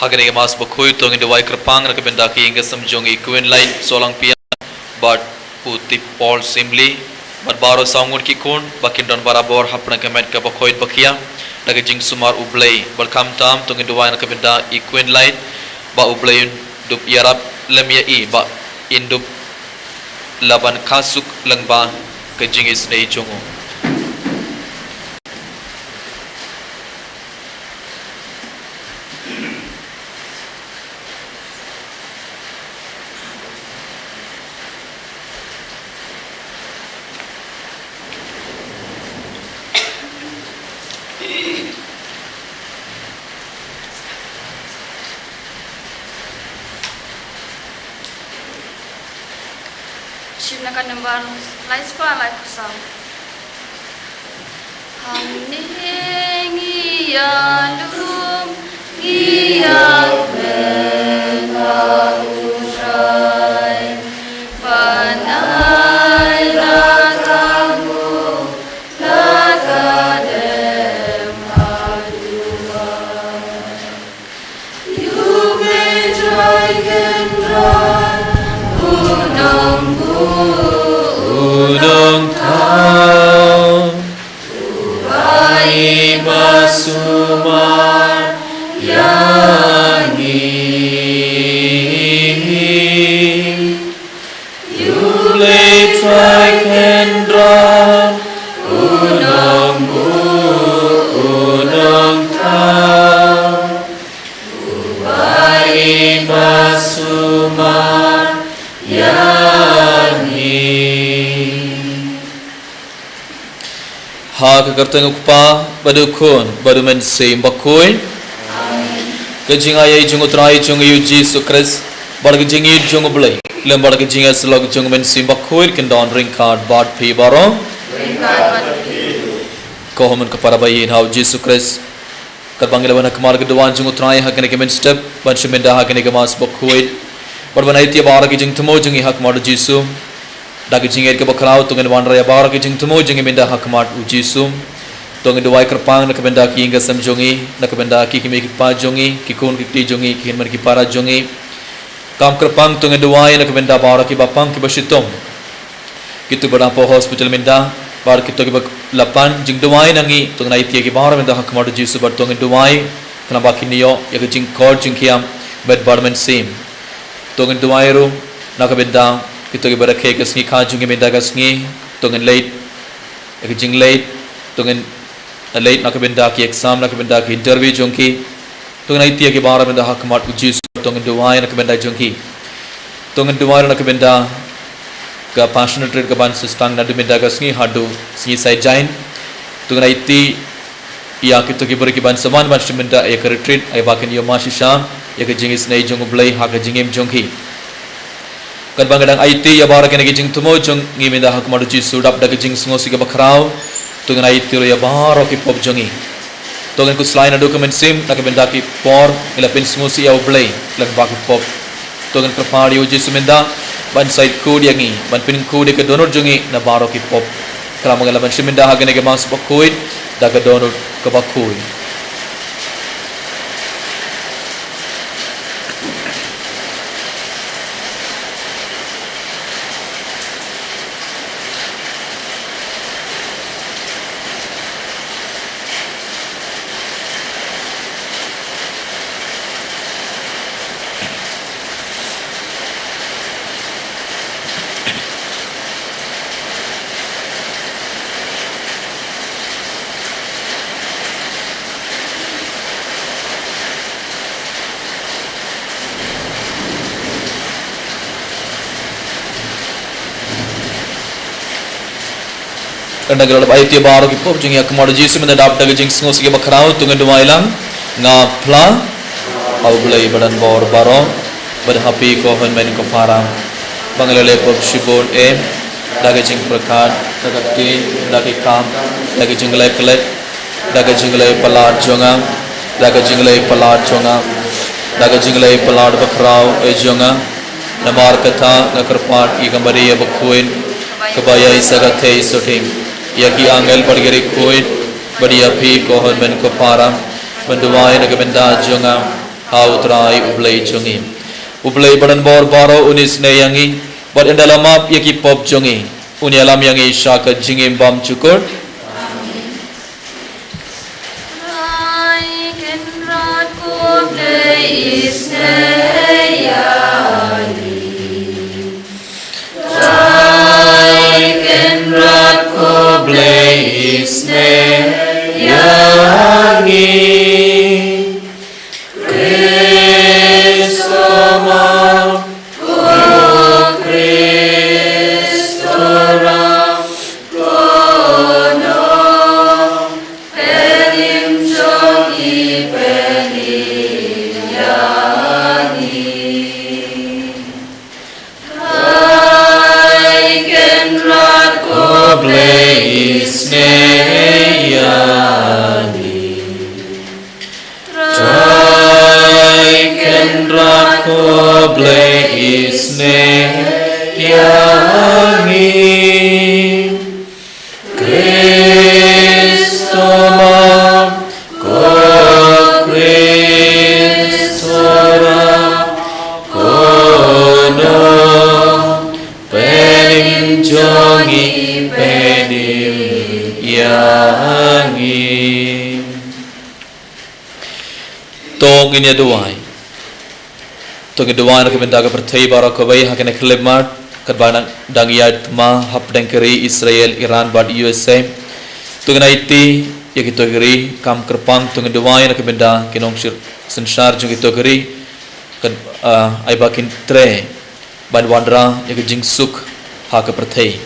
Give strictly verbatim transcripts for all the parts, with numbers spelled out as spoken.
Ha kane ka Mass Bakhuid to ngin duwai kyrpang na ka bynta ki ïing ki sem jong i Queen Light Solangpia bad u Tip Paul Simbli bad baroh saw ngut ki khun ba kin don barabor hapdeng ka met kaba khuid ba khia da ka jingsumar U Blei. Bad khamtam to ngin duwai na ka bynta i Queen Light ba U Blei un dup ïarap lem ïa i ba in dup lah ban kha suk lyngba ka jingisynei jong u. Shim na ka nombar lai spah lai phew saw. Hangne ngi ïalum, ngi ïakren ha U Trai, ban ai la ka mut, la ka dem haduh. Ïa U Blei Trai Kynrad un ong buh, un ong thaw. U bai ba sumar ïa ngi. Ha ka kyrteng u Kpa bad u Khun bad u Mynsiem Bakhuid. Ka jingaiei jong u Trai jong ngi u Jisu Khrist bad ka jingïeit jong u Blei lem bad ka jingïasyllok jong u Mynsiem Bakhuid kin don ryngkat bad phi baroh. Ko hynmen ko para ba ïeit ha u Jisu Khrist. Katba ngi la wan ha khmat ka duwan jong u Trai ha kane ka mynstep ban shim bynta ha kane ka Mass Bakhuid bad ban aiti ïa baroh ki jingthmu jong ngi ha khmat u Jisu. Da ka jingïeit kaba khraw to ngin wanrah ïa baroh ki jingthmu jong ngi mynta ha khmat u Jisu. To ngin duwai kyrpang na ka bynta ki ïing ki sem jong ngi, na ka bynta ki kmie ki kpa jong ngi, ki khun ki kti jong ngi, ki hynmen ki para jong ngi. Kam kyrpang to ngin duwai na ka bynta baroh kiba pang kiba shitom. Kito kiba dang hapoh hospital mynta bad kito kiba la pan jingduwai na ngi, to ngin aiti ïa ki baroh mynta ha khmat u Jisu bad to ngin duwai khnang ba kin ïoh ïa ka jingkhot jingkhiah met bad mynsiem. To ngin duwai ruh na ka bynta kito kiba rakhe ka sngi kha jong ngi mynta ka sngi, to ngin leit ïa ka jingleit, to ngin leit na ka bynta ki exam, na ka bynta ki interview jong ki. To ngin aiti ïa ki baroh mynta ha khmat u Jisu, to ngin duwai na ka bynta jong ki. To ngin duwai na ka bynta ka Passion Retreat ka ban sa sdang naduh mynta ka sngi haduh sngi Saitjaiñ. To ngin aiti ïa kito ki briew ki ban sa wan ban shim bynta ïa ka retreat, ai ba kin ïoh ma shisha ïa ka jingisynei jong u Blei ha ka jingim jong ki. Katba nga dang aiti ïa baroh kine ki jingthmu jong ngi mynta ha khmat u Jisu, dap da ka jingsngewsih kaba khraw to ngin aiti ruh ïa baroh ki pop jong ngi. To ngin khuslai naduh ka mynsiem na ka bynta ki por ngi la pynsngewsih ïa u Blei lyngba ki pop. To ngin kyrpad ïa u Jisu mynta ban sa ïeit khuid ïa ngi, ban pynkhuid ïa ka dohnud jong ngi na baroh ki pop. Khnang ba ngin lah ban shim bynta ha kane ka Mass Bakhuid da ka dohnud kaba khuid. Kane ka dei ba aiti ïa baroh ki pop jong ngi ha khmat u Jisu mynta dap da ka jingsngewsih kaba khraw, to ngin duwai lang. Nga phla ha u Blei ba don bor baroh bad ha phi ko hynmen ko para, ba nga la leh pop shibun eh, da ka jingpyrkhat, da ka ktien, da ki kam, da ka jingleh klet, da ka jingleh palat jong nga, da ka jingleh palat jong nga, da ka jingleh palat bakhraw eh jong nga. Namar kata nga kyrpad ïa ka Maria bakhuid kaba ïaishah ka theisotti, ïa ki angel bad ki riewkhuid, bad ïa phi ko hynmen ko para, ban duwai na ka bynta jong nga. ha U Trai U Blei jong ngi. U Blei badonbor baroh un isynei ïa ngi, bad un da la map ïa ki pop jong ngi, un ïalam ïa ngi sha ka jingim bymjukut. Trai Kynrad ko Blei isynei ïa ngi. Trai Kynrad ko Blei isynei ïa ngi. Khrist u map, ko Khrist u rah, ko nongpynim jong ngi, pynim ïa ngi. Trai Kynrad ko Blei isynei ïa ngi. Trai Kynrad ko Blei isynei ïa ngi. Khrist u map, ko Khrist u rah, ko nongpynim jong ngi, pynim ïa ngi. To ngin ïa duwai. To ngin duwai na ka bynta ka pyrthei baroh kawei ha kane ka khyllipmat, katba nang dang ïaid thma hapdeng ka ri Israel, Iran bad U S A. To ngin aiti ïa kito ki ri kam kyrpang, to ngin duwai na ka bynta ki nongsynshar jong kito ki ri, kat, ah, ai ba kin trei ban wanrah ïa ka jingsuk ha ka pyrthei.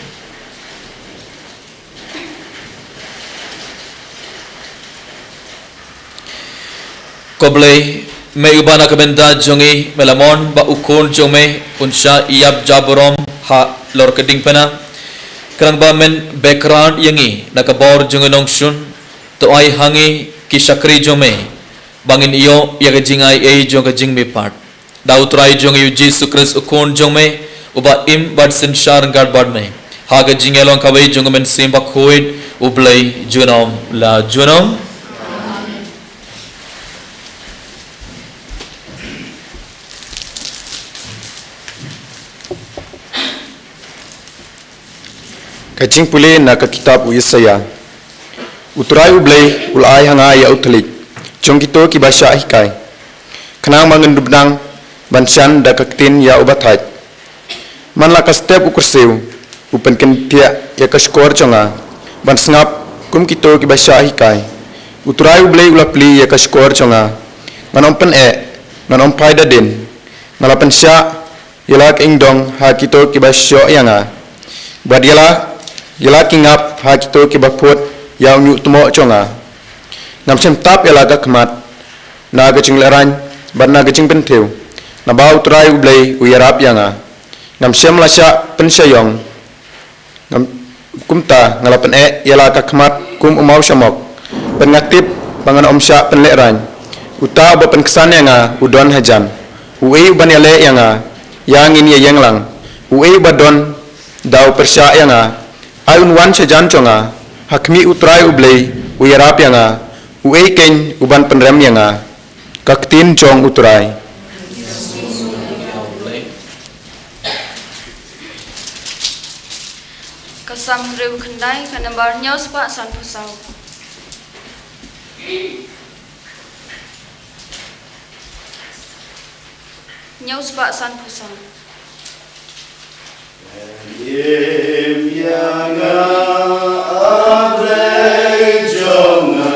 Ko Blei, me uba na ka bynta jong ngi me la mon ba u Khun jong me un shah ïap jaburom halor ka diengphna. Khnang ba men beh krad ïa ngi na ka bor jong u nongshun, to ai ha ngi ki shakri jong me ba ngin ïoh ïa ka jingai ei jong ka jingmihpat. Da U Trai jong ngi U Jisu Khrist U Khun jong me, uba im bad synshar ryngkat bad me ha ka jingïalong kawei jong U Mynsiem Bakhuid, U Blei junom la junom. Ka jingpule na ka kitab u Isaïah. U Trai U Blei u la ai ha nga ïa u thylliej jong kito kiba shah hikai, khnang ba ngan dup nang ban shan da ka ktien ïa uba thait. Man la ka step u kyrsiew u pynkynthiah ïa ka shkor jong nga ban sngap kum kito kiba shah hikai. U Trai U Blei u la plie ïa ka shkor jong nga. Ngan ym pyneh, ngan ym phai da dien. Nga la pynshah ïa la ka ingdong ha kito kiba shoh ïa nga, bad ïa la, ïa la ki ngap ha kito kiba phut ïa u ñiuhtmoh jong nga. Ngam shym tap ïa la ka khmat na ka jinglehrain bad na ka jingpynthiew, naba U Trai U Blei u ïarap ïa nga. Ngam shym la shah pynshah ïong. Ngam, kumta nga la pyneh ïa la ka khmat kum u maw shamok, bad nga tip ba ngan ym shah pynlehrain. Uta uba pynksan ïa nga u don hajan. Uei uban ïaleh ïa nga, ïa ngin ïa ïeng lang. Uei uba don da u pyrshah ïa nga, ai un wan shajan jong nga. Ha khmih U Trai U Blei u ïarap ïa nga, uei keiñ uban pynrem ïa nga? Ka ktien jong U Trai. Ka Salm hynriew khyndai, ka nambar hynñiew spah sanphew saw. Hynñiew spah sanphew saw. Im ïa nga, A Blei jong nga.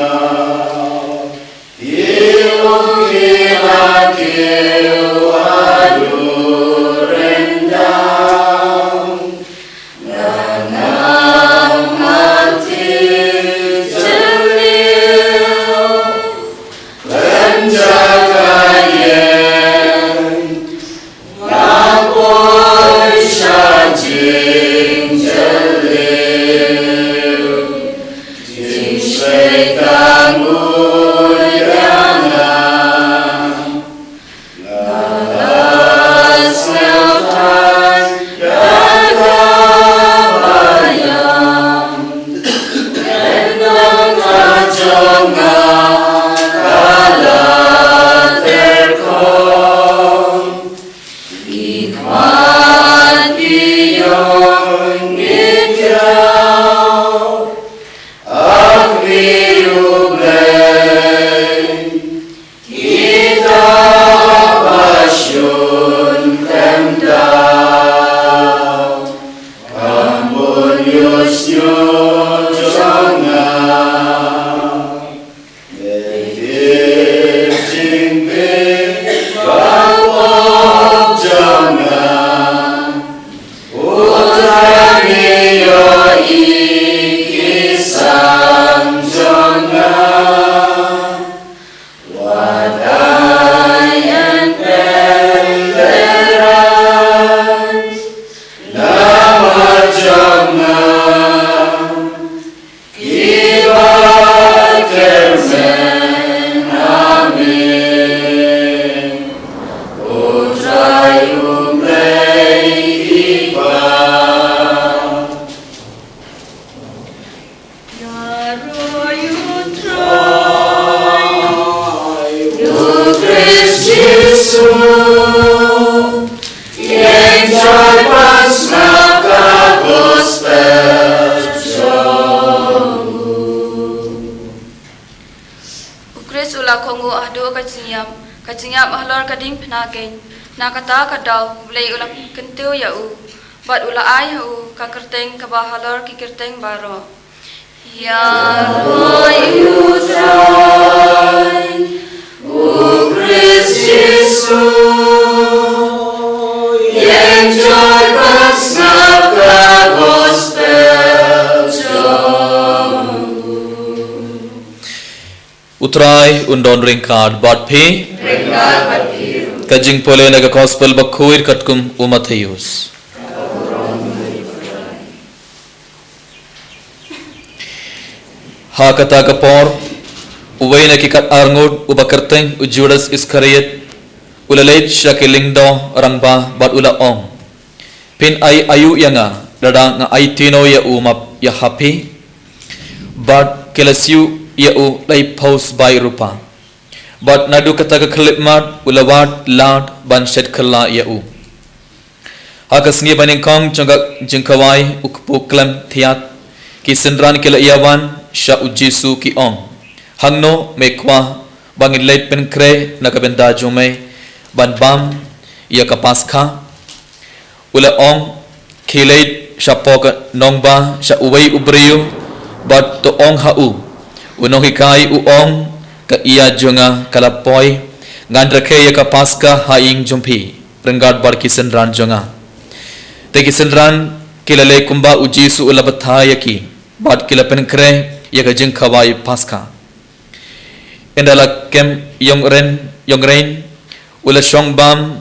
Aroi u Trai, u Khrist Jisu, ïeng joi ban sngap ka gospel jong u. U Khrist u la kohnguh haduh ka jingïap, ka jingïap halor ka diengphna keiñ. Na kata ka daw U Blei u la kyntiew ïa u, bad u la ai ha u ka kyrteng kaba halor ki kyrteng baroh. Ïa roi u Trai, u Khrist Jisu, ïeng joi ban sngap ka gospel jong u. U Trai un don ryngkat bad phi. Ryngkat bad phi. Ka jingpule na ka gospel bakhuid katkum u Mathaios. Ha kata ka por, uwei na ki khatar ngut uba kyrteng u Judas Iskariot, u la leit sha ki lyngdoh rangbah bad u la ong, phin ai aïu ïa nga, lada nga aiti noh ïa u map ïa ha phi? Bad ki la siew ïa u laiphew sbai rupa. Bad naduh kata ka khyllipmat u la wad lad ban shet kylla ïa u. Ha ka sngi banyngkong jong ka jingkhawai u kpu khlem thiat, ki synran ki la ïa wan sha u Jisu ki ong, hangno me kwah ba ngin leit pynkhreh na ka bynta jong me ban bam ïa ka Paskha? U la ong, khie leit shapoh ka nongbah sha uwei u briew bad to ong ha u, u nonghikai u ong, ka ïa jong nga ka la poi, ngan rakhe ïa ka Paskha ha ïing jong phi ryngkat bad ki synran jong nga. Te ki synran ki la leh kumba u Jisu u la batai ïa ki, bad ki la pynkhreh ïa ka jingkhawai Paskha. Ynda la kem ïong ren, ïong ren, u la shong bam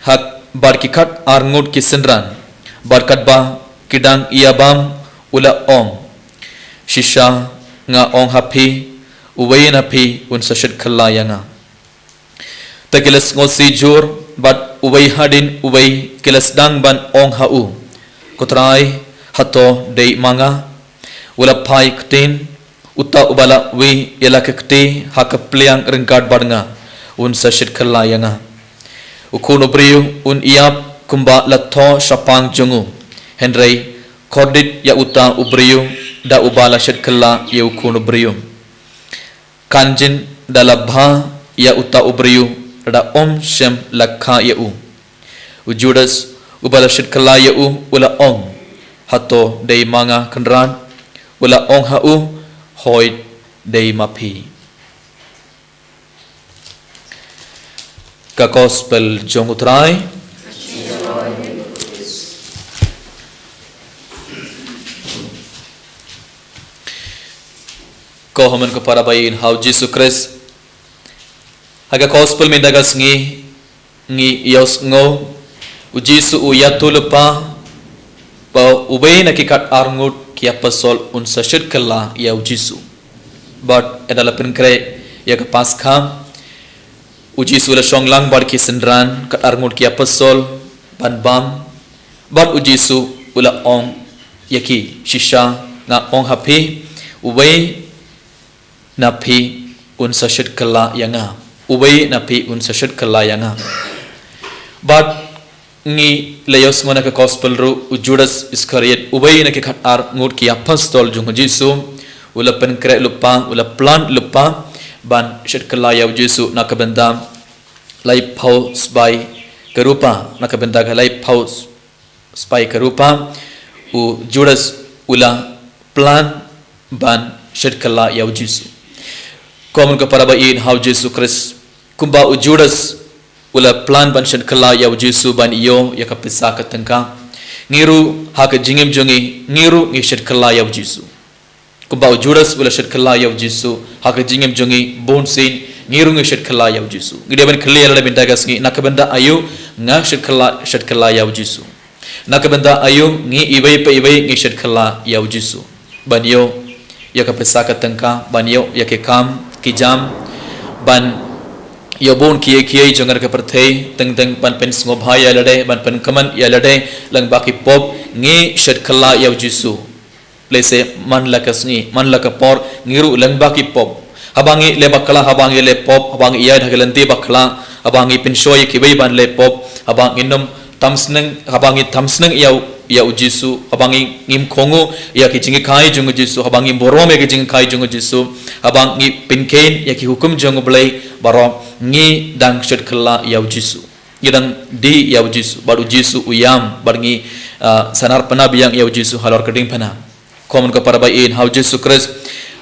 ha bad ki khatar ngut ki synran, bad katba ki dang ïa bam u la ong, shisha nga ong ha phi, uwei na phi un sa shet kylla ïa nga. Te ki la sngewsih jur, bad uwei hadien uwei ki la sdang ban ong ha u, ko Trai, hato dei ma nga? U la phai ktien, uta uba la wih ïa la ka kti ha ka pliang ryngkat bad nga, un sa shet kylla ïa nga. U Khun u briew un ïap kumba la thoh shaphang jong u. Hynrei khordit ïa uta u briew da uba la shet kylla ïa u Khun u briew. Kan jin da la bha ïa uta u briew da um shym la kha ïa u. U Judas uba la shet kylla ïa u u la ong, hato dei ma nga Kynrad? U la ong ha u, hooid, dei ma phi. Ka gospel jong u Trai. Ko hynmen ko para ba ïeit ha u Jisu Khrist. Ha ka gospel mynta ka sngi ngi ïohsngew u Jisu u ïathuh lypa ba uwei na ki khatar ngut ki apostol un sa shet kylla ïa u Jisu. Bad ynda la pynkhreh ïa ka Paskha, u Jisu u la shong lang bad ki synran khatar ngut ki apostol ban bam, bad u Jisu u la ong ïa ki, shisha nga ong ha phi, uwei na phi un sa shet kylla ïa nga. Uwei na phi un sa shet kylla ïa nga. Bad ngi la ïohsngew na ka gospel ruh u Judas Iskariot, uwei na ki khatar ngut ki apostol jong u Jisu, u la pynkhreh lypa, u la plan lypa ban shet kylla ïa u Jisu na ka bynta laiphew sbai ka rupa, na ka bynta ka laiphew sbai ka rupa, u Judas u la plan ban shet kylla ïa u Jisu. Ko hynmen ko para ba ïeit ha u Jisu Khrist, kumba u Judas u la plan ban shet kylla ïa u Jisu ban ïoh ïa ka pisa ka tyngka, ngi ruh ha ka jingim jong ngi, ngi ruh ngi shet kylla ïa u Jisu. Kumba u Judas u la shet kylla ïa u Jisu, ha ka jingim jong ngi bun sien, ngi ruh ngi shet kylla ïa u Jisu. Ngi dei ban kylli ïa lade mynta ka sngi, na ka bynta aïu nga shet kylla, shet kylla ïa u Jisu? Na ka bynta aïu ngi iwei pa iwei ngi shet kylla ïa u Jisu? Ban ïoh ïa ka pisa ka tyngka, ban ïoh ïa ki kam ki jam, ban ïoh bun kiei kiei jong ka pyrthei, teng teng ban pynsngewbha ïa lade, ban pynkmen ïa lade lyngba ki pop, ngi shet kylla ïa u Jisu. Lehse man la ka sngi, man la ka por, ngi ruh lyngba ki pop. Haba ngi leh bakla, haba ngi leh pop, haba ngi ïaid ha ki lynti bakla, haba ngi pynshoi ïa kiwei ban leh pop, haba ngin ym tam sneng, haba ngi tam sneng ïa u, ïa u Jisu, haba ngi ngim kohnguh ïa ki jinghikai jong u Jisu, haba ngim burom ïa ki jinghikai jong u Jisu, haba ngi pynkheiñ ïa ki hukum jong u Blei baroh, ngi dang shet kylla ïa u Jisu. Ngi dang dih ïa u Jisu, bad u Jisu u ïam, bad ngi, ah, sanar pynbiang ïa u Jisu halor ka diengphna. Kumno ka para ba in ha u Jisu Khrist,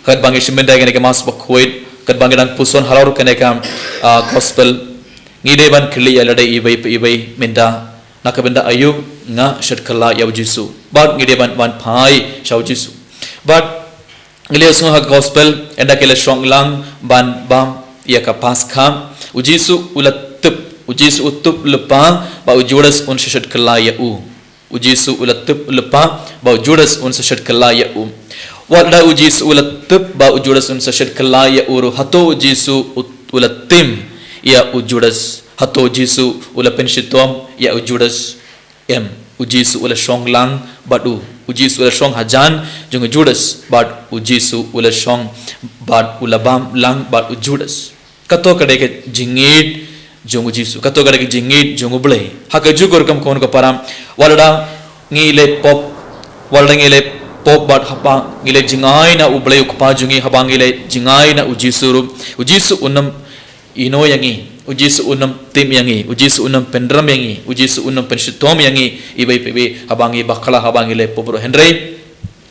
katba ngi shim mynta kane ka Mass Bakhuid, katba ngi dang puson halor kane ka, ah, gospel, ngi dei ban kylli ïa lade iwei pa iwei, mynta na ka bynta aïu nga shet kylla ïa u Jisu. Bad ngi dei ban wan phai sha u Jisu. Bad ngi la ïohsngew ha ka gospel, ynda ki la shong lang ban bam ïa ka Paskha, u Jisu u la tip, u Jisu u tip lypa ba u Judas un sa shet kylla ïa u. U Jisu u la tip lypa ba u Judas un sa shet kylla ïa u. Wat la u Jisu u la tip ba u Judas un sa shet kylla ïa u ruh, hato u Jisu u, u la tim ïa u Judas? Hato u Jisu u la pynshitom ïa u Judas? Em, u Jisu u la shong lang bad u. U Jisu u la shong hajan jong u Judas, bad u Jisu u la shong bad u la bam lang bad u Judas. Kato ka dei ka jingïeit jong u Jisu, kato ka dei ka jingïeit jong u Blei. Ha kajuh ka rukom, kumno ka para, wat la ngi leh pop, wat la ngi leh pop bad haba ngi leh jingai na u Blei u Kpa jong ngi, haba ngi leh jingai na u Jisu ruh, u Jisu un ym ïehnoh ïa ngi, u Jisu un ym tim ïa ngi, u Jisu un ym pynrem ïa ngi, u Jisu un ym pynshitom ïa ngi iwei pa iwei, haba ngi bakla, haba ngi leh pop ruh. Hynrei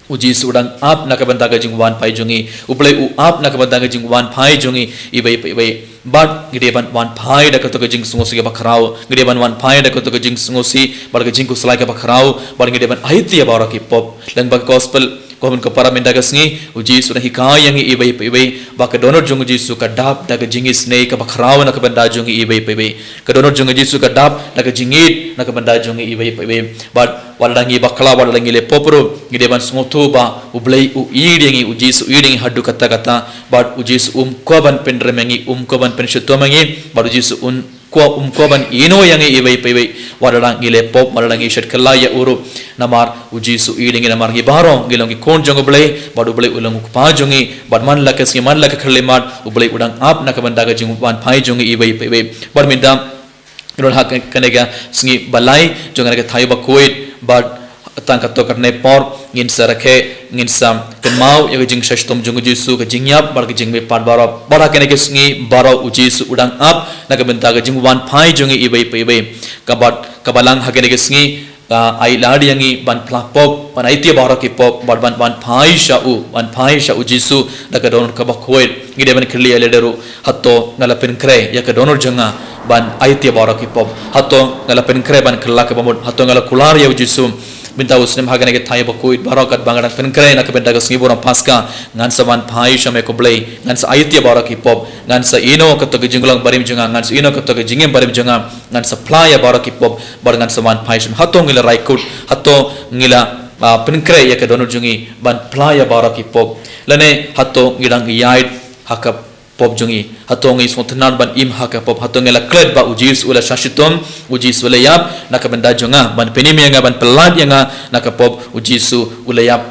u Jisu u dang ap na ka bynta ka jingwan phai jong ngi. U Blei u ap na ka bynta ka jingwan phai jong ngi iwei pa iwei. Bad ngi dei ban wan phai da kato ka jingsngewsih kaba khraw. Ngi dei ban wan phai da kato ka jingsngewsih bad ka jingkhuslai kaba khraw. Bad ngi dei ban aiti ïa baroh ki pop. Lyngba ka gospel, kumno ka para, mynta ka sngi u Jisu u dang hikai ïa ngi iwei pa iwei ba ka dohnud jong u Jisu ka dap da ka jingisynei kaba khraw na ka bynta jong ngi iwei pa iwei. Ka dohnud jong u Jisu ka dap da ka jingïeit na ka bynta jong ngi iwei pa iwei. Bad wat la ngi bakla, wat la ngi leh pop ruh, ngi dei ban sngewthuh ba u Blei u ïeit ïa ngi, u Jisu u ïeit ïa ngi haduh katta katta. Bad u Jisu um kwah ban pynrem ïa ngi, um kwah ban pynshitom ïa ngi. Bad u Jisu un kwah, um kwah ban ïehnoh ïa ngi iwei pa iwei, wat la ngi leh pop, wat la ngi shet kylla ïa u ruh. Namar u Jisu u ïeit ïa ngi, namar ngi baroh ngi long ki khun jong u Blei, bad u Blei u long u Kpa jong ngi. Bad man la ka sngi, man la ka khyllipmat, u Blei u dang ap na ka bynta ka jingwan phai jong ngi iwei pa iwei. Bad mynta ngi don ha kane ka sngi ba lai jong kane ka Thaiñ Bakhuid, bad tang katto katne por ngin sa rakhe, ngin sa kynmaw ïa ka jingshaishitom jong u Jisu, ka jingïap bad ka jingmihpat baroh. Bad ha kane ka sngi baroh u Jisu u dang ap na ka bynta ka jingwan phai jong ngi iwei pa iwei. Kaba, kaba lang ha kane ka sngi, ah, ai lad ïa ngi ban phla pop, ban aiti ïa baroh ki pop, bad ban, ban phai sha u, ban phai sha u Jisu da ka dohnud kaba khuid. Ngi dei ban kylli ïa lade ruh, hato nga la pynkhreh ïa ka dohnud jong nga ban aiti ïa baroh ki pop? Hato nga la pynkhreh ban kylla kaba mut? Hato nga la kular ïa u Jisu? Mynta u snem ha kane ka Thaiñ Bakhuid baroh, katba nga dang pynkhreh na ka bynta ka sngi burom Paskha, ngan sa wan phai sha me ko Blei, ngan sa aiti ïa baroh ki pop, ngan sa ïehnoh kato ka jinglong barim jong nga, ngan sa ïehnoh kato ka jingim barim jong nga, ngan sa phla ïa baroh ki pop, bad ngan sa wan phai sha me. Hato ngi la rai kut? Hato ngi la, ah, pynkhreh ïa ka dohnud jong ngi ban phla ïa baroh ki pop? Lane hato ngi dang ïaid ha ka pop jong ngi? Hato ngi sngewtynnad ban im ha ka pop? Hato ngi la klet ba u Jisu u la shah shitom, u Jisu u la ïap na ka bynta jong nga, ban pynim ïa nga, ban pyllait ïa nga na ka pop? U Jisu u la ïap,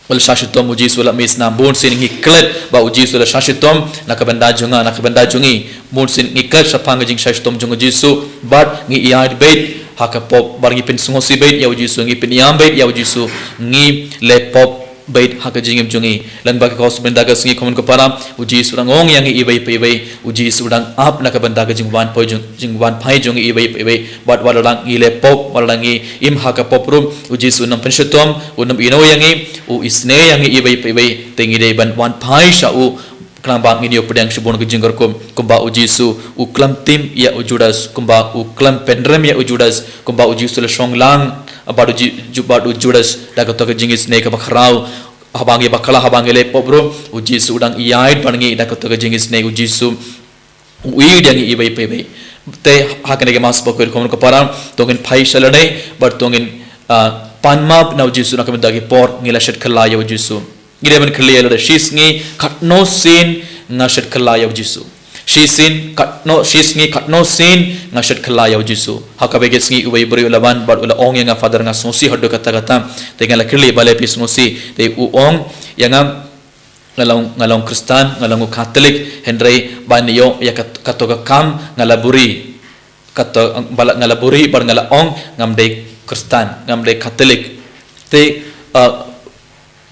u la shah shitom, u Jisu u la mih snam. Bun sien ngi klet ba u Jisu u la shah shitom na ka bynta jong nga, na ka bynta jong ngi. Bun sien ngi klet shaphang ka jingshah shitom jong u Jisu, bad ngi ïaid beit ha ka pop, bad ngi pynsngewsih beit ïa u Jisu, ngi pynïam beit ïa u Jisu, ngi leh pop beit ha ka jingim jong ngi. Lyngba ka gospel mynta ka sngi, kumno ka para, u Jisu u dang ong ïa ngi iwei pa iwei, u Jisu u dang ap na ka bynta ka jingwan phai jong, jingwan phai jong ngi iwei pa iwei. Bad wat la ngi leh pop, wat la ngi im ha ka pop ruh, u Jisu un ym pynshitom, un ym ïehnoh ïa ngi, u isynei ïa ngi iwei pa iwei. Te ngi dei ban wan phai sha u, khnang ba ngin ïoh pdiang shibun ka jingkyrkhu, kumba u Jisu u khlem tim ïa u Judas, kumba u khlem pynrem ïa u Judas, kumba u Jisu u la shong lang bad u Ji-, Ju-, bad u Judas da kato ka jingisynei kaba khraw. Haba ngi bakla, haba ngi leh pop ruh, u Jisu u dang ïaid bad ngi da kato ka jingisynei. U Jisu u ïeit ïa ngi iwei pa iwei. Te ha kane ka Mass Bakhuid, kumno ka para, to ngin phai sha lade, bad to ngin, ah, pan map na u Jisu na ka bynta ki por ngi la shet kylla ïa u Jisu. Ngi dei ban kylli ïa lade, shisngi katno sien nga shet kylla ïa u Jisu? Shisien katno, shisngi katno sien nga shait khylla ïa u Jisu. Ha kaba ïa ki sngi uwei u briew u la wan bad u la ong ïa nga, Father, nga sngewsih haduh katta katta. Te nga la kylli balei phi sngewsih. Te u ong ïa nga, nga long, nga long Khristan, nga long u Katholik, hynrei ban ïoh ïa kat-, kato ka kam nga la buri. Kato, ba la, nga la buri bad nga la ong ngam dei Khristan, ngam dei Katholik. Te, uh,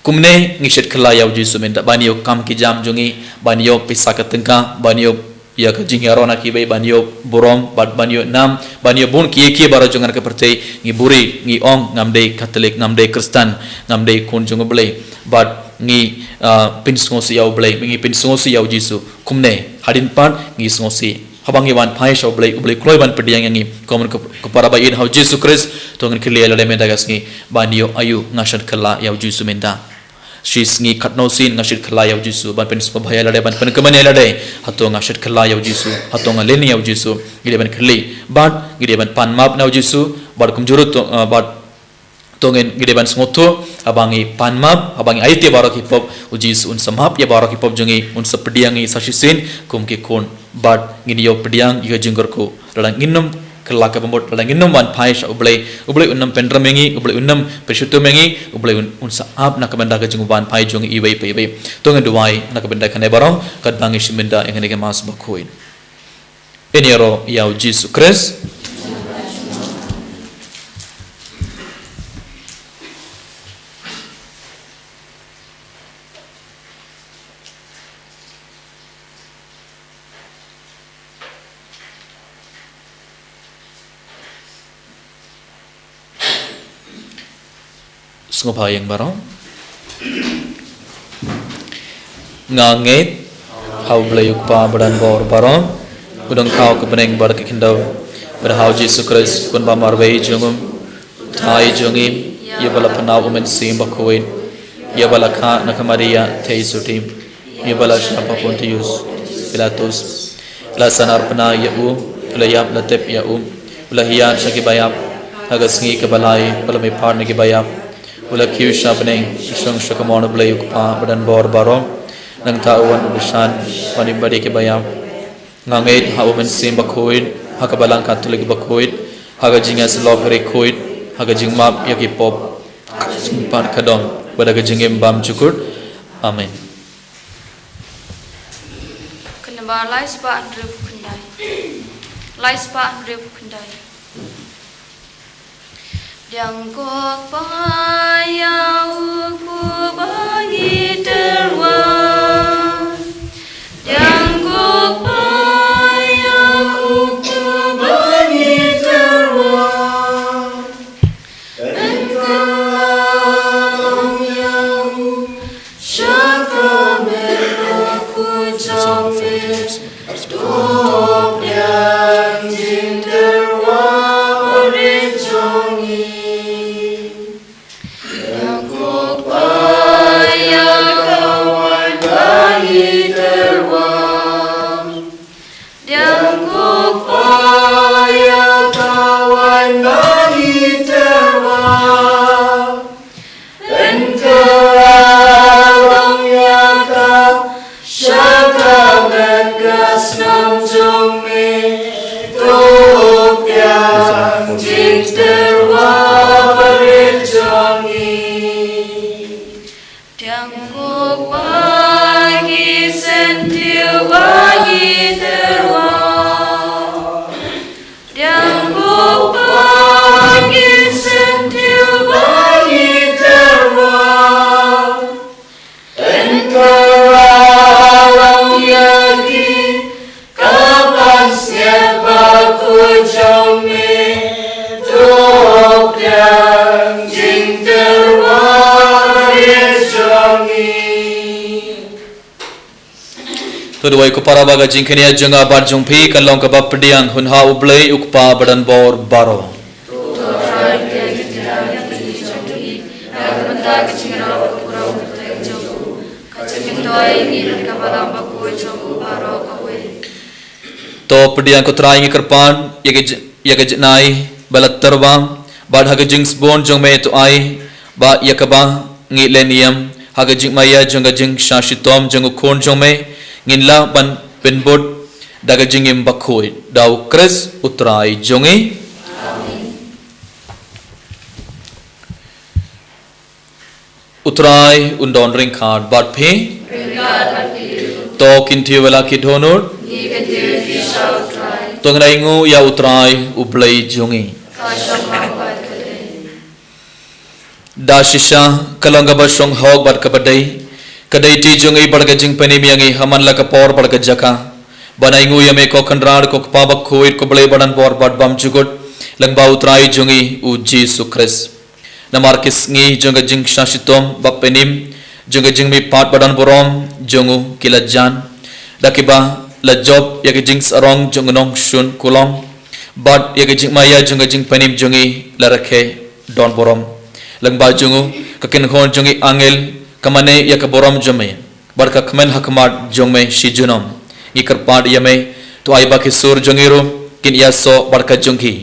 kumne ngi shait khylla ïa u Jisu mynta, ban ïoh kam ki jam jong ngi, ban ïoh pisa ka tyngka, ban ïoh ïa ka jingïaroh na kiwei, ban ïoh burom, ban, ban ïoh nam, ban ïoh bun ki ïa ki baroh jong nga na ka pyrthei, ngi buri, ngi ong ngam dei Katholik, ngam dei Khristan, ngam dei khun jong u Blei. Bad ngi, ah, pynsngewsih ïa u Blei, ngi pynsngewsih ïa u Jisu. Kumne, hadien pat ngi sngewsih. Haba ngi wan phai sha u Blei, u Blei u kloi ban pdiang ïa ngi. Kumno ka, ka para ba ïeit ha u Jisu Khrist, to ngin kylli ïa lade mynta ka sngi, ban ïoh aïu nga shait khylla ïa u Jisu mynta. Shisngi katno sien nga shait khylla ïa u Jisu, ban pynsngewbha ïa lade, ban pynkmen ïa lade, hato nga shait khylla ïa u Jisu, hato nga len ïa u Jisu, ngi dei ban kylli, bad ngi dei ban pan map na u Jisu, bad kumjuh ruh to, ah, bad to ngin, ngi dei ban sngewthuh, haba ngi pan map, haba ngi aiti baroh ki pop, u Jisu un sa map ïa baroh ki pop jong ngi, un sa pdiang ngi sa shisien kum ki khun, bad ngin ïoh pdiang ïa ka jingkyrkhu. Lada ngin ym khylla ka bamut, lada ngin ym wan phai sha u Blei, u Blei un ym pynrem ïa ngi, u Blei un ym pynshitom ïa ngi, u Blei un, un sa ap na ka bynta ka jingwan phai jong ngi iwei pa iwei. To ngin duwai na ka bynta kane baroh, katba ngi shim bynta ïa kane ka Mass bakhuid. Ngin ïaroh ïa u Jisu Khrist. Sngewbha ïa ngi baroh. Nga ngeit ha u Blei u Kpa ba don bor baroh, u dang khaw ka bneng bad ka khyndew, bad ha u Jisu Khrist, u Khun ba marwei jong u, u Trai jong ngi, ïa ba la pynpaw u Mynsiem Bakhuid, ïa ba la khah na ka Maria Theisotti, ïa ba la shah ha u Pontius Pilatus, la san arpna ïa u, u la ïap, la tep ïa u, u la hiar sha ki baïap, ha ka sngi kaba lai u la mihpat na ki baïap, u la kiew sha bneng, u shong sha kamon u Blei u Kpa ba don bor baroh. Nangta u wan u bishar ban ïa ki baïap. Nga ngeit ha u Mynsiem Bakhuid, ha ka Balang Katholik bakhuid, ha ka jingïasyllok riewkhuid, ha ka jingmap ïa ki pop, ha ka jingpyrkhat ka dong, bad ha ka jingim bymjukut. Amen. Kynmaw lai spah hynriewphew khyndai. Lai spah hynriewphew khyndai. Diang ko pa ïa u Kpu ba ngi tyrwa. Diang ko pa ïa u Kpu ba ngi tyrwa. Pynkylla long ïa u sha ka met bakhuid jong me. To pdiang jingtyrwa barit jong ngi. Diang ko pa ïa ka waiñ ba ngi tyrwa. Diang ko pa ïa ka waiñ ba ngi tyrwa. Pynkylla long ïa ka sha ka met ka snam jong me. To pdiang jingtyrwa barit jong ngi. Diang ko pa ki syntiew ba ngi tyrwa. Diang ko pa ki syntiew ba ngi tyrwa. Pynkylla long ïa ki, ka pansngiat bakhuid jong me. To pdiang jingtyrwa barit jong ngi. To duwai ko para ba ka jingkynnoh jong nga bad jong phi kan long kaba pdiang hun ha u Blei u Kpa ba don bor baroh. To pdiang ko Trai ngi kyrpad ïa ka j-, ïa ka jinai ba la tyrwa bad ha ka jingsbun jong me to ai ba ïa kaba ngi len ïam ha ka jingmaïa jong ka jingshah shitom jong u Khun jong me ngin lah ban pynbud Da ka jingim bakhuid da u Khrist u Trai jong ngi. U Trai un don ryngkat bad phi. To kyntiew ïa la ki dohnud. To ngin ainguh ïa u Trai u Blei jong ngi. Da shisha ka long kaba shong hok bad kaba dei, ka dei ti jong ngi bad ka jingpynim ïa ngi ha man la ka por bad ka jaka, ban ainguh ïa me ko Kynrad, ko Kpa bakhuid, ko Blei badonbor bad bymjukut, lyngba u Trai jong ngi u Jisu Khrist. Namar ki sngi jong ka jingshah shitom bapynim jong ka jingmihpat badonburom jong u ki la jan, da kiba la jop ïa ka jingsarong jong u nongshun kulong, bad ïa ka jingmaïa jong ka jingpynim jong ngi la rakhe donburom. Lyngba jong u, ka kynhun jong ki angel ka mane ïa ka burom jong me, bad ka kmen ha khmat jong me shi junom. Ngi kyrpad ïa me, to ai ba ki sur jong ngi ruh kin ïasoh bad ka jong ki,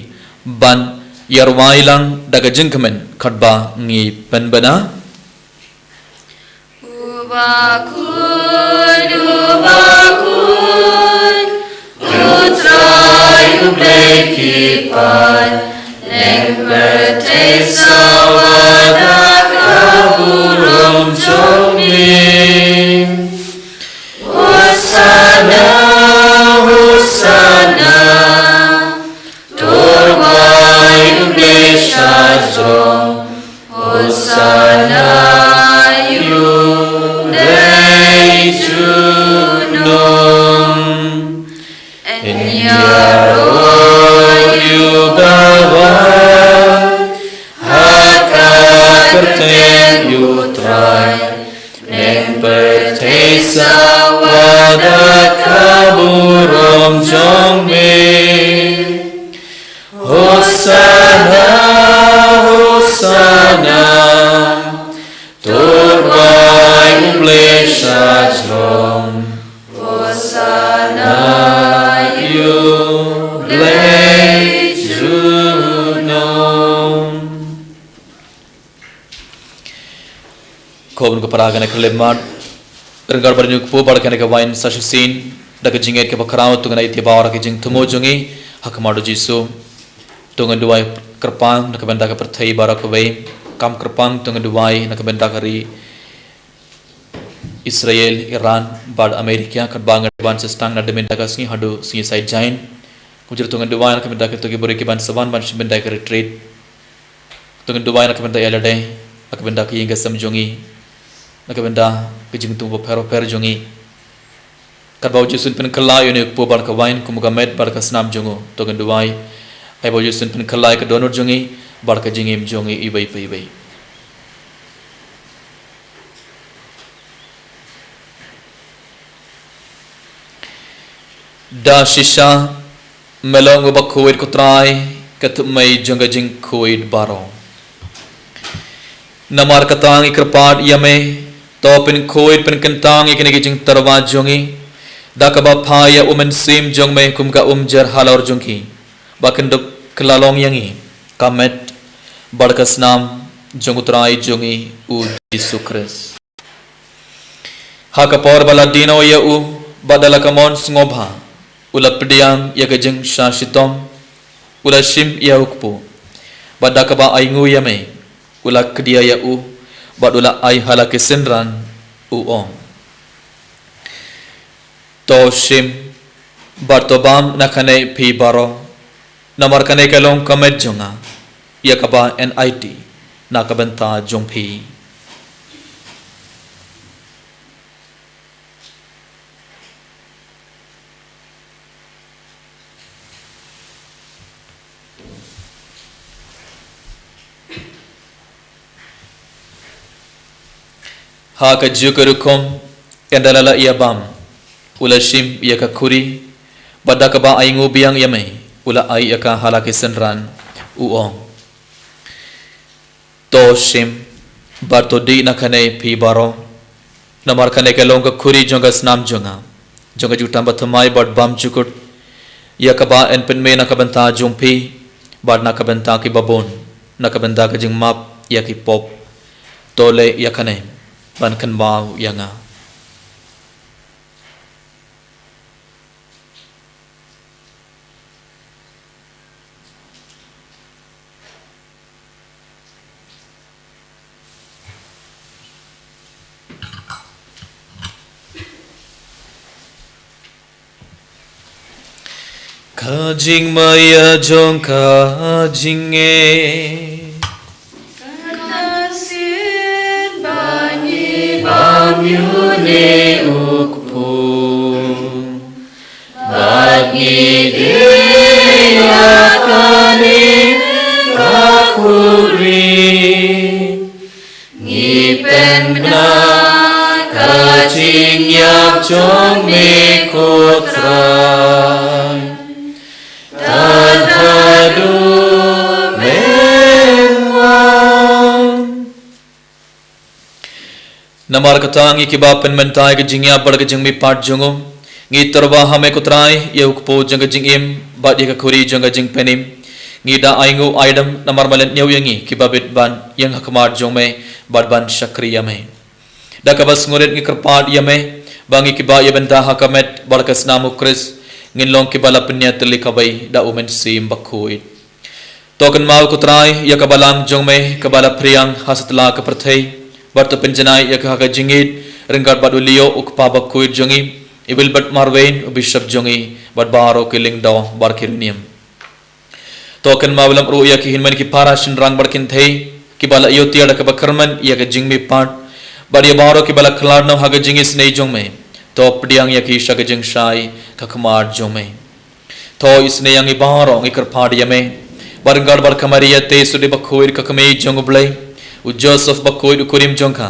ban ïarwai lang da ka jingkmen katba ngi pynbna. U bakhuid, u bakhuid, u Trai u Blei ki paid, leng pyrthei sawa da ka burom jong me. Hosanna, Hosanna, to rai u Blei sha jrong. Hosanna ïa u Blei junom. Yn ïaroh ïa u bawan ha ka kyrteng ïa u Trai. Leng pyrthei sawa da ka burom jong me. Hosanna, Hosanna, to rai u Blei sha jrong. Hosanna ïa u Blei junom. Ko bun ko para kane ka khyllipmat, ryngkat bad une u kpu bad kane ka wain sa shisien, da ka jingngeit kaba khraw to ngin ai ïa u Blei ha ka jingthmu jong ngi ha khmat u Jisu. To ngin duwai kyrpang na ka bynta ka pyrthei baroh kawei, kam kyrpang to ngin duwai na ka bynta ka ri Israel, Iran bad Amerika, katba ngi dei ban sa sdang na da mynta ka sngi haduh sngi Saitjaiñ. Kumjuh to ngin duwai na ka bynta kito ki briew kiban sa wan ban shim bynta ka retreat. To ngin duwai na ka bynta ïa lade, na ka bynta ka ïing ka sem jong ngi, na ka bynta ka jingthmu bapher bapher jong ngi. Katba u Jisu un pynkylla ïa une u kpu bad ka wain kum ka met bad ka snam jong u, to ngin duwai. Ai ba u Jisu un pynkylla ïa ka dohnud jong ngi bad ka jingim jong ngi iwei pa iwei. Da shisha, me long uba khuid ko Trai, ka thymmei jong ka jingkhuid baroh. Namar kata ngi kyrpad ïa me, to pynkhuid pynkyntang ïa kine ki jingtyrwa jong ngi, da kaba phah ïa u Mynsiem jong me kum ka umjer halor jong ki, ba kin dup kylla long ïa ngi ka met bad ka snam jong u Trai jong ngi u Jisu Khrist. Ha ka por ba la die noh ïa u, bad da la ka mon sngewbha, u la pdiang ïa ka jingshah shitom, u la shim ïa u kpu, bad da kaba ainguh ïa me, u la kdia ïa u, bad u la ai ha la ki synran, u ong: To shim, bad to bam na kane phi baroh, namar kane ka long ka met jong nga, ïa kaba yn aiti na ka bynta jong phi. Ha kajuh ka rukom, ynda la lah ïa bam, u la shim ïa ka khuri, bad da kaba ainguh biang ïa me, u la ai ïa ka ha la ki synran, u ong: To shim, bad to dih na kane phi baroh, namar kane ka long ka khuri jong ka snam jong nga, jong ka jutang bathymmai bad bymjukut, ïa kaba yn pynmih na ka bynta jong phi, bad na ka bynta ki babun, na ka bynta ka jingmap ïa ki pop. To leh ïa kane ban kynmaw ïa nga. Ka jingmaïa jong ka jingngeit. Kan sien ba ngi bam ïa une u kpu. Bad ngi die ïa kane ka khuri. Ngi pynbna ka jingïap jong me ko Trai. Tad haduh men wan. Namar kata ngi kiba pynmynta ïa ka jingïap bad ka jingmihpat jong u, ngi tyrwa ha me ko Trai, ïa u kpu jong ka jingim, bad ïa ka khuri jong ka jingpynim. Ngi da ainguh aidem, namar me leh ñiew ïa ngi, kiba bit ban ïeng ha khmat jong me, bad ban shakri ïa me. Da kaba sngewrit ngi kyrpad ïa me, ba ngi kiba ïa bynta ha ka met, bad ka snam u Khrist, ngin long kiba la pynïatylli kawei, da u Mynsiem Bakhuid. To kynmaw ko Trai, ïa ka balang jong me, kaba la phriang ha satlak ka pyrthei, bad to pynjanai ïa ka ha ka jingïeit, ryngkat bad u Leo u kpa bakhuid jong ngi, i Wilbert Marwein, u bishop jong ngi, bad baroh ki lyngdoh, bad ki riewniam. To kynmaw lem ruh ïa ki hynmen ki para shynrang bad kynthei, kiba la ïoh tiar da kaba kyrmen, ïa ka jingmihpat, bad ïa baroh kiba la khlad noh ha ka jingisynei jong me. To pdiang ïa ki sha ka jingshai, ha khmat jong me. To isynei ïa ngi baroh ngi kyrpad ïa me. Bad ryngkat bad ka Maria te sudi bakhuid ka kmie jong u Blei. U Joseph bakhuid u kurim jong ka.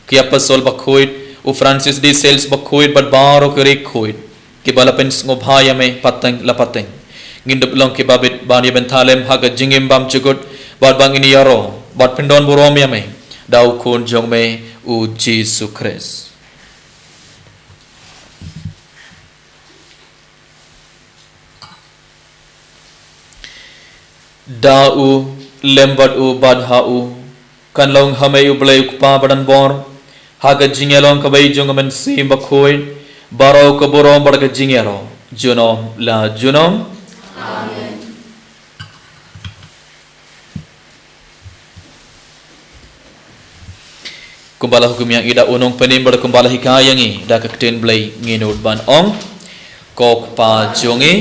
Ki apostol bakhuid, u Francis de Sales bakhuid bad baroh ki riewkhuid. Kiba la pynsngewbha ïa me pateng la pateng. Ngin dup long kiba bit ban ïa bynta lem ha ka jingim bymjukut. Bad ba ngin ïaroh. Bad pyndonburom ïa me. Da u khun jong me, u Jisu Khrist. Da u, lem bad u, bad ha u, kan long ha me u Blei u Kpa badonbor, ha ka jingïalong kaba ïeit jong ka Mynsiem Bakhuid, baroh ka burom bad ka jingïaroh, junom la junom. Amen. Kumba la hukum ïa ngi da u nongpynim bad kumba la hikai ïa ngi da ka ktien Blei ngin nud ban ong. Ko Kpa jong ngi,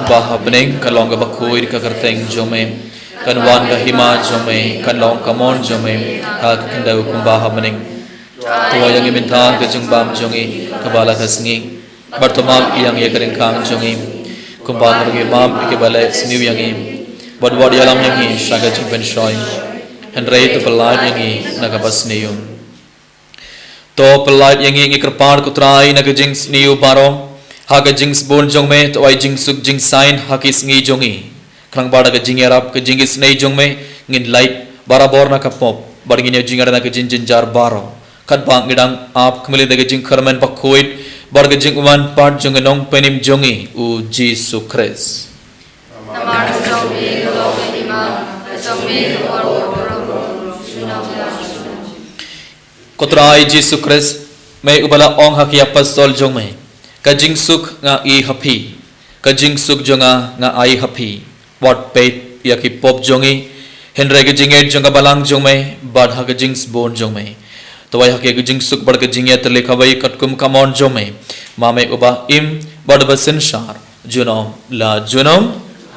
ba ha bneng, kan long kaba khuid ka kyrteng jong me. Kan wan ka hima jong me, kan long ka mon jong me, ha ka khyndew kumba ha bneng. To ai ïa ngi mynta ka jingbam jong ngi, kaba la ka sngi. Bad to map ïa ngi ïa ka ryngkang jong ngi. Kumba ngi ruh ngi map ïa kiba leh sniew ïa ngi. Bad wat ïalam ïa ngi sha ka jingpynshoi. Hynrei to pyllait ïa ngi na kaba sniew. To pyllait ïa ngi ngi kyrpad ko Trai na ka jingsniew baroh. Ha ka jingsbun jong me to ai jingsuk jingsain ha ki sngi jong ngi. Khnang ba da ka jingïarap ka jingisynei jong me ngin lait barabor na ka pop. Bad ngin ïoh jingïada na ka jingjynjar baroh. Katba ngi dang ap khmih da ka jingkyrmen bakhuid, bad ka jingwan pat jong ka nongpynim jong ngi, u Jisu Khrist. Namar ka jong me ka long ka hima, ka jong me ka bor, ka bor, junom la junom. Ko Trai Jisu Khrist, me uba la ong ha ki apostol jong me, ka jingsuk nga ai ha phi, ka jingsuk jong nga nga ai ha phi. Wat peit ïa ki pop jong ngi, hynrei ka jingngeit jong ka balang jong me, bad ha ka jingsbun jong me. To ai ha ki ka jingsuk bad ka jingïatylli kawei katkum ka mon jong me. Ma me uba im, bad uba synshar, junom la junom.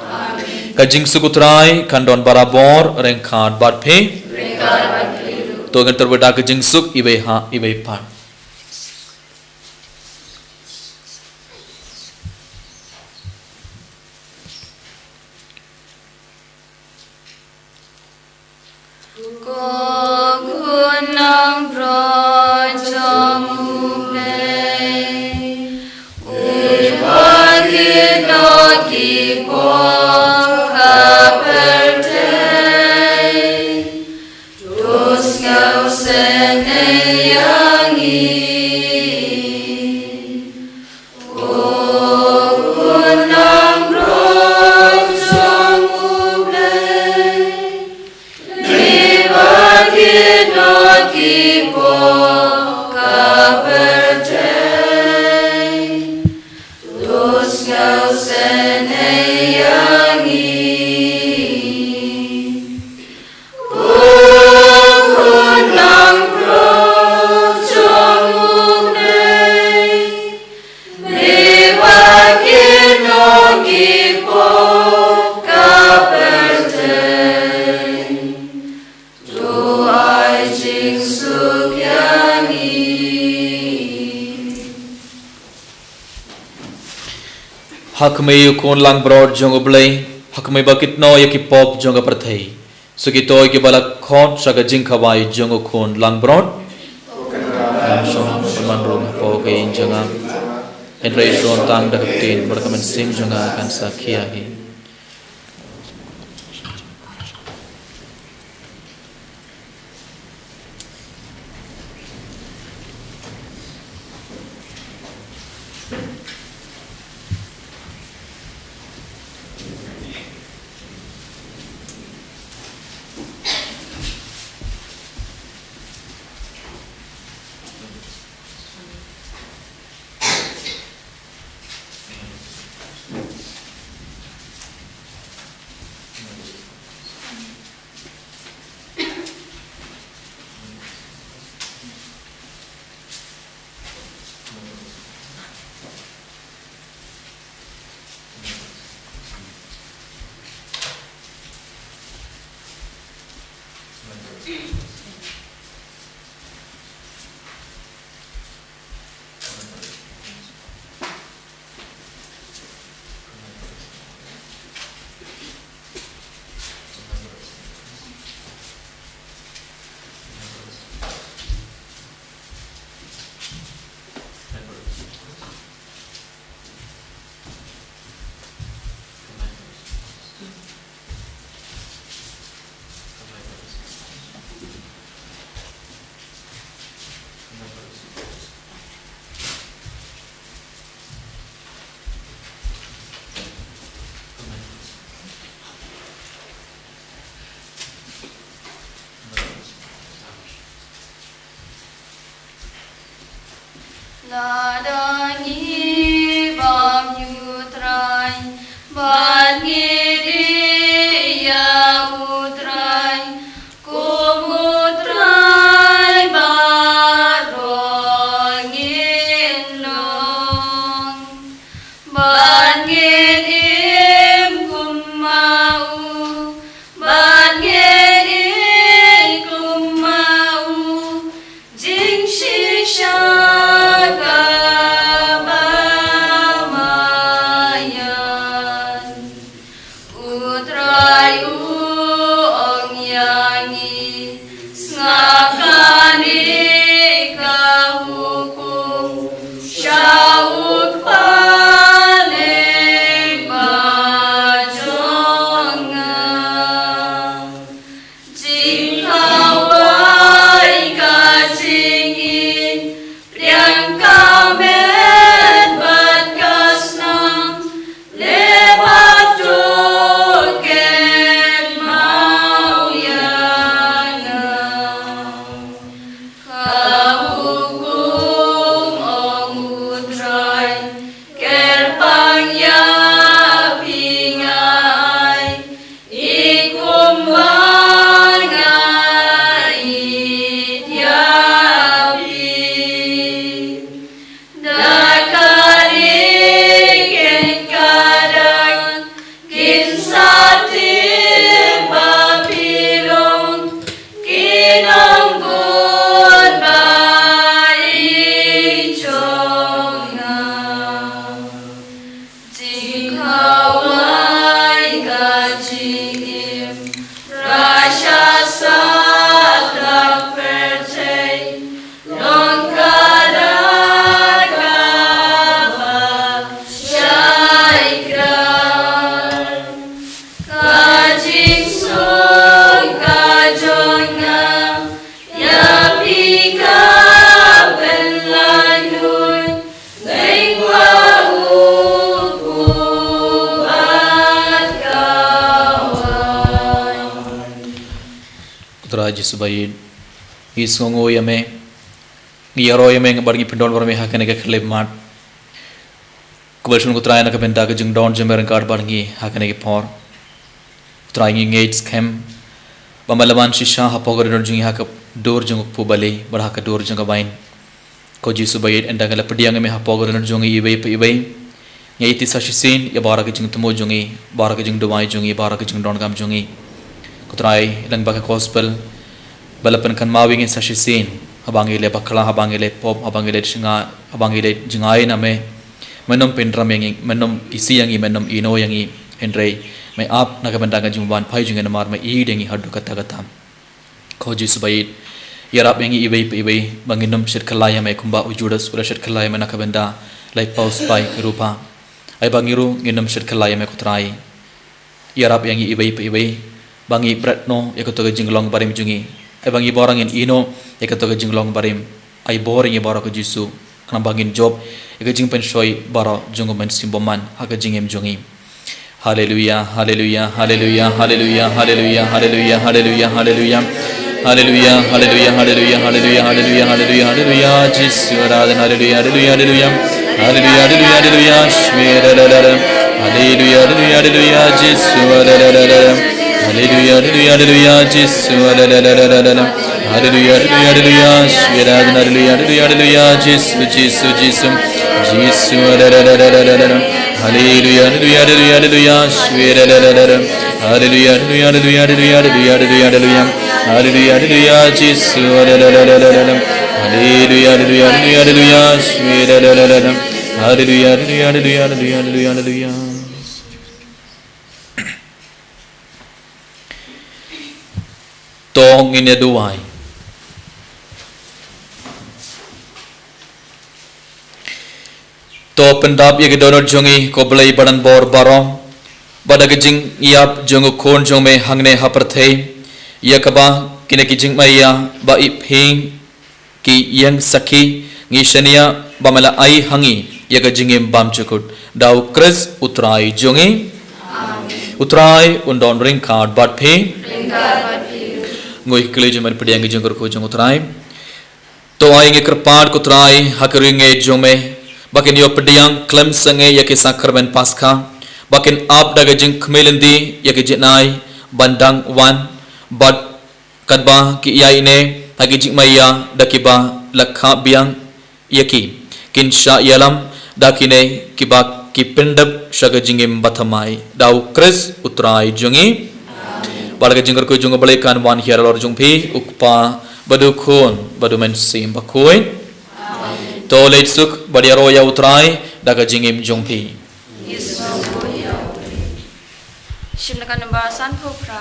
Amen. Ka jingsuk u Trai, kan don barabor, ryngkat bad phi. Ryngkat bad phi ruh. To ngin tyrwa da ka jingsuk, iwei ha, iwei pat. Ko khun nongpynïaid jong U Blei, u ba kit noh ki pop ka pyrthei, to sngewsynei ïa ngi. Ha khmih ïa u khun langbrot jong U Blei, ha khmih ba kit noh ïa ki pop jong ka pyrthei. Sa kito kiba la khot sha ka jingkhawai jong u khun langbrot. Kan shong ban rung hapoh ka ïing jong nga. Hynrei shu ong tang da ka ktien bad ka mynsiem jong nga kan sa khia hi. Lada ngi bam ïa U Trai bad ngi dih ïa U Trai, kum U Trai baroh ngin long. Bad ngin im kum ma u, bad ngin ïeit kum ma u, jingshisha kaba maïan. U Trai u ong ïa ngi, sngap kane ka hukum sha u Kpa lyngba jong nga. Jingkhawai ka jingim, pdiang ka met bad ka snam, leh ba to kynmaw ïa nga. Ka hukum, ong U Trai, kyrpang ïa phi nga ai, i kumba nga ïeit ïa phi. Da kane kin kdang kin sa tip ba phi long ki nongbud ba ïeit jong nga. Jingkhawai ka jingim, rasha satlak pyrthei, long ka da kaba shai kdar. Ka jingsuk ka jong nga ïa phi ka pynlait lut, lyngba u kpu bad ka waiñ. Ko Trai Jisu ba ïeit, ngi sngewnguh ïa me, ngi ïaroh ïa me bad ngi pyndon bad me ha kane ka khyllipmat. Khublei shibun ko Trai na ka bynta ka jingdon jong me ryngkat bad ngi ha kane ka por. Ko Trai, ngi ngeit skhem ba me la wan shisha hapoh ka dohnud jong ngi ha ka dur jong ka kpu bali bad ha ka dur jong ka waiñ. Ko Jisu ba ïeit, ynda ngi la pdiang ïa me hapoh ka dohnud jong ngi iwei pa iwei, ngi aiti sa shisien ïa baroh ki jingthmu jong ngi, baroh ki jingduwai jong ngi, baroh ki jingdonkam jong ngi. Ko Trai, lyngba ka gospel ba la pynkynmaw ïa ngi sa shisien, haba ngi leh bakla, haba ngi leh pop, haba ngi leh jngai, haba ngi leh jngai na me, Mynnym pynrem ïa ngi, mynnym isih ïa ngi, mynnym ïehnoh ïa ngi. Hynrei me ap na ka bynta ka jingwan phai jong ngi, namar me ïeit ïa ngi haduh katta katta. Ko Jisu ba ïeit, ïarap ïa ngi iwei pa iwei ba ngin nym shit kylla ïa me kumba u Judas u la shit kylla ïa me na ka bynta lai paw spah rupa. Ai ba ngi ruh ngin nym shit kylla ïa me ko Trai. Ïarap ïa ngi iwei pa iwei ba ngi bret noh ïa kato ka jinglong barim jong ngi. Ai ba ngi baroh ngin ïehnoh ïa kato ka jinglong barim. Ai bor ïa ngi baroh ko Jisu, khnang ba ngin jop ïa ka jingpynshoi baroh jong u Mynsiem Bakhuid ha ka jingim jong ngi. Haleluya, haleluya, haleluya, haleluya, haleluya, haleluya, haleluya, haleluya. Haleluya, haleluya, haleluya, haleluya, haleluya, haleluya, haleluya, Jisu, haleluya, haleluya, haleluya, haleluya, haleluya, haleluya, Jisu, haleluya, haleluya, haleluya, Jisu, haleluya, haleluya, haleluya, Jisu, Jisu, Jisu, Jisu, haleluya, haleluya, haleluya, haleluya, haleluya, Jisu, haleluya, haleluya, haleluya, haleluya, haleluya, Jisu, haleluya, haleluya, haleluya, haleluya, haleluya, haleluya, haleluya. To ngin ïa duwai. To pyndap ïa ki dohnud jong ngi ko Blei ba don bor baroh, ba da ka jingïap jong u Khun jong me hangne ha pyrthei, ïa kaba kine ki jingmaïa ba iphi ki ïeng sakhi, ngi shaniah ba me la ai ha ngi ïa ka jingim bymjukut. Da u Khrist u Trai jong ngi. U Trai un don ryngkat bad phi. Ngui kylli jingmut pdiang ki jingkyrkhu jong u Trai. To ai ngi kyrpad ko Trai ha ka ri ngi jong me, ba kin ïoh pdiang khlem sangeh ïa ki sakramen Paskha, ba kin ap da ka jingkhmih lynti ïa ki jingai ban dang wan, bad katba ki ïaineh ha ki jingmaïa da kiba la khah biang ïa ki, kin shah ïalam da kine kiba ki pyndep sha ka jingim bathymmai. Da u Khrist u Trai jong ngi. Bad ka jingkyrkhu jong u Blei kan wan hiar halor jong phi, u Kpa bad u Khun bad u Mynsiem Bakhuid. To leit suk bad ïaroh ïa u Trai da ka jingim jong phi. Shim na ka namba sanphew phra.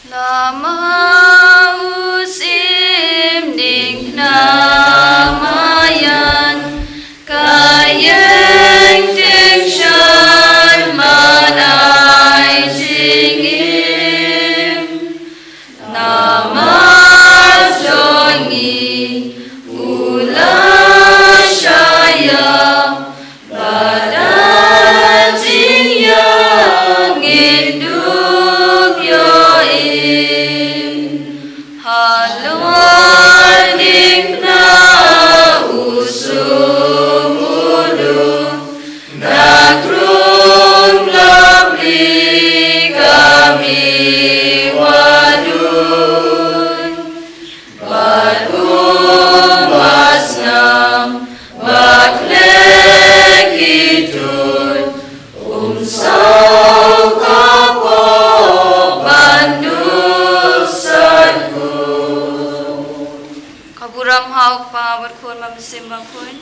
Namar u Syiem Ningkhnang Maïan, ka ïeng tyngshaiñ ban ai jingim. Namar jong ngi u la shah ïap, bad da jingïap ngin dup ïoh im. Halor diengphna u sum u dum, na krung la plie ka mih wadui. Bad um ba sngap, ba khleh ki tuid, um saw ka pop ban duh sat khuid. Ka burom ha u Kpa bad Khun bad Mynsiem Bakhuid.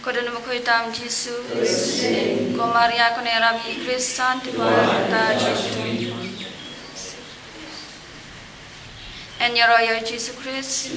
Ko don bakhuid tam Jisu. Ko Maria ko ne ram i Kristan ti ko ta Jisu. En ïaroh ïa u Jisu Khrist.